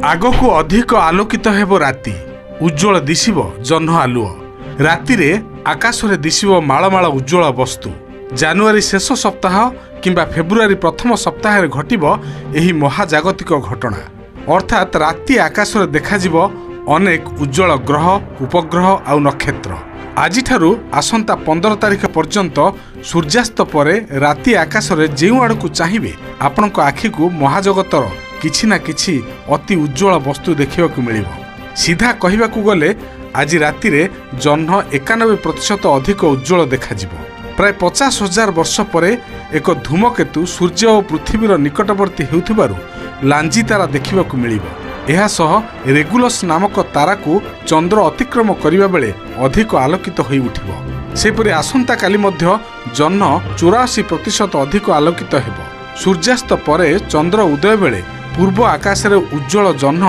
ଆଗକୁ ଅଧିକ ଆଲୋକିତ ହେବ ରାତି। ଉଜ୍ଜ୍ୱଳ ଦିଶିବ ଜହ୍ନ ଆଲୁଅ। ରାତିରେ ଆକାଶରେ ଦିଶିବ ମାଳମାଳ ଉଜ୍ଜ୍ୱଳ ବସ୍ତୁ। ଜାନୁଆରୀ ଶେଷ ସପ୍ତାହ କିମ୍ବା ଫେବୃଆରୀ ପ୍ରଥମ ସପ୍ତାହରେ ଘଟିବ ଏହି ମହାଜାଗତିକ ଘଟଣା। ଅର୍ଥାତ୍ ରାତି ଆକାଶରେ ଦେଖାଯିବ ଅନେକ ଉଜ୍ଜ୍ୱଳ ଗ୍ରହ, ଉପଗ୍ରହ ଆଉ ନକ୍ଷତ୍ର। ଆଜିଠାରୁ ଆସନ୍ତା 15 ତାରିଖ ପର୍ଯ୍ୟନ୍ତ ସୂର୍ଯ୍ୟାସ୍ତ ପରେ ରାତି ଆକାଶରେ ଯେଉଁ ଆଡ଼କୁ ଚାହିଁବେ, ଆପଣଙ୍କ ଆଖିକୁ ମହାଜଗତର କିଛି ନା କିଛି ଅତି ଉଜ୍ଜ୍ୱଳ ବସ୍ତୁ ଦେଖିବାକୁ ମିଳିବ। ସିଧା କହିବାକୁ ଗଲେ ଆଜି ରାତିରେ ଜହ୍ନ 91% ଅଧିକ ଉଜ୍ଜ୍ୱଳ ଦେଖାଯିବ। ପ୍ରାୟ 50,000 ବର୍ଷ ପରେ ଏକ ଧୂମକେତୁ ସୂର୍ଯ୍ୟ ଓ ପୃଥିବୀର ନିକଟବର୍ତ୍ତୀ ହେଉଥିବାରୁ ଲାଞ୍ଜି ତାରା ଦେଖିବାକୁ ମିଳିବ। ଏହା ସହ ରେଗୁଲସ୍ ନାମକ ତାରାକୁ ଚନ୍ଦ୍ର ଅତିକ୍ରମ କରିବା ବେଳେ ଅଧିକ ଆଲୋକିତ ହୋଇ ଉଠିବ। ସେହିପରି ଆସନ୍ତାକାଲି ମଧ୍ୟ ଜହ୍ନ 84% ଅଧିକ ଆଲୋକିତ ହେବ। ସୂର୍ଯ୍ୟାସ୍ତ ପରେ ଚନ୍ଦ୍ର ଉଦୟ ବେଳେ ପୂର୍ବ ଆକାଶରେ ଉଜ୍ଜ୍ୱଳ ଜହ୍ନ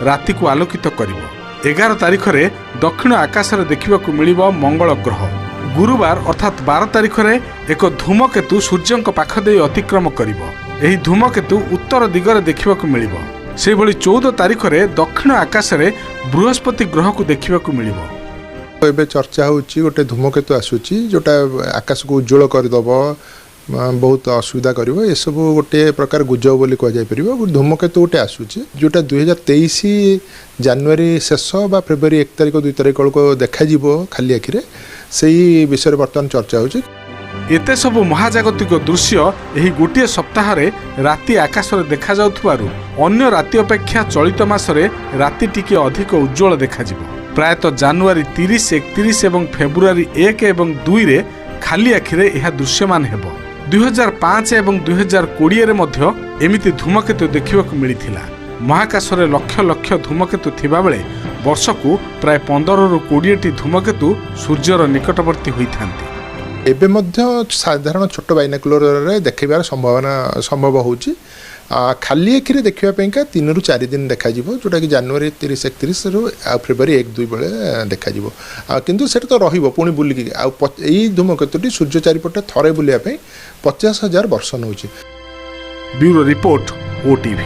ରାତିକୁ ଆଲୋକିତ କରିବ। 11 ତାରିଖରେ ଦକ୍ଷିଣ ଆକାଶରେ ଦେଖିବାକୁ ମିଳିବ ମଙ୍ଗଳ ଗ୍ରହ। ଗୁରୁବାର ଅର୍ଥାତ୍ 12 ତାରିଖରେ ଏକ ଧୂମକେତୁ ସୂର୍ଯ୍ୟଙ୍କ ପାଖ ଦେଇ ଅତିକ୍ରମ କରିବ। ଏହି ଧୂମକେତୁ ଉତ୍ତର ଦିଗରେ ଦେଖିବାକୁ ମିଳିବ। ସେହିଭଳି 14 ତାରିଖରେ ଦକ୍ଷିଣ ଆକାଶରେ ବୃହସ୍ପତି ଗ୍ରହକୁ ଦେଖିବାକୁ ମିଳିବ। ଏବେ ଚର୍ଚ୍ଚା ହେଉଛି ଗୋଟେ ଧୂମକେତୁ ଆସୁଛି, ଯେଉଁଟା ଆକାଶକୁ ଉଜ୍ଜ୍ୱଳ କରିଦେବ, ବହୁତ ଅସୁବିଧା କରିବ। ଏସବୁ ଗୋଟିଏ ପ୍ରକାର ଗୁଜବ ବୋଲି କୁହାଯାଇପାରିବ। ଗୋଟେ ଧୂମକେତୁ ଗୋଟେ ଆସୁଛି, ଯେଉଁଟା 2023 ଜାନୁଆରୀ ଶେଷ ବା ଫେବୃଆରୀ 1 ତାରିଖ, 2 ତାରିଖ ବେଳକୁ ଦେଖାଯିବ ଖାଲି ଆଖିରେ। ସେଇ ବିଷୟରେ ବର୍ତ୍ତମାନ ଚର୍ଚ୍ଚା ହେଉଛି। ଏତେ ସବୁ ମହାଜାଗତିକ ଦୃଶ୍ୟ ଏହି ଗୋଟିଏ ସପ୍ତାହରେ ରାତି ଆକାଶରେ ଦେଖାଯାଉଥିବାରୁ ଅନ୍ୟ ରାତି ଅପେକ୍ଷା ଚଳିତ ମାସରେ ରାତି ଟିକିଏ ଅଧିକ ଉଜ୍ଜ୍ୱଳ ଦେଖାଯିବ। ପ୍ରାୟତଃ ଜାନୁଆରୀ 30, 31 ଏବଂ ଫେବୃଆରୀ 1 ଏବଂ 2ରେ ଖାଲି ଆଖିରେ ଏହା ଦୃଶ୍ୟମାନ ହେବ। 2005 ଏବଂ 2020ରେ ମଧ୍ୟ ଏମିତି ଧୂମକେତୁ ଦେଖିବାକୁ ମିଳିଥିଲା। ମହାକାଶରେ ଲକ୍ଷ ଲକ୍ଷ ଧୂମକେତୁ ଥିବାବେଳେ ବର୍ଷକୁ ପ୍ରାୟ 15ରୁ 20ଟି ଧୂମକେତୁ ସୂର୍ଯ୍ୟର ନିକଟବର୍ତ୍ତୀ ହୋଇଥାନ୍ତି। ଏବେ ମଧ୍ୟ ସାଧାରଣ ଛୋଟ ବାଇନାକୁଲରରେ ଦେଖିବାର ସମ୍ଭାବନା ସମ୍ଭବ ହେଉଛି। ଖାଲି ଆଖିରେ ଦେଖିବା ପାଇଁକା 3ରୁ 4 ଦିନ ଦେଖାଯିବ, ଯେଉଁଟାକି ଜାନୁଆରୀ 30, 31ରୁ ଆଉ ଫେବୃଆରୀ 1, 2 ବେଳେ ଦେଖାଯିବ। କିନ୍ତୁ ସେଇଟା ତ ରହିବ ପୁଣି ବୁଲିକି। ଆଉ ଏଇ ଧୂମକେତୁଟି ସୂର୍ଯ୍ୟ ଚାରିପଟେ ଥରେ ବୁଲିବା ପାଇଁ 50,000 ବର୍ଷ ନେଉଛି। Bureau report, OTV.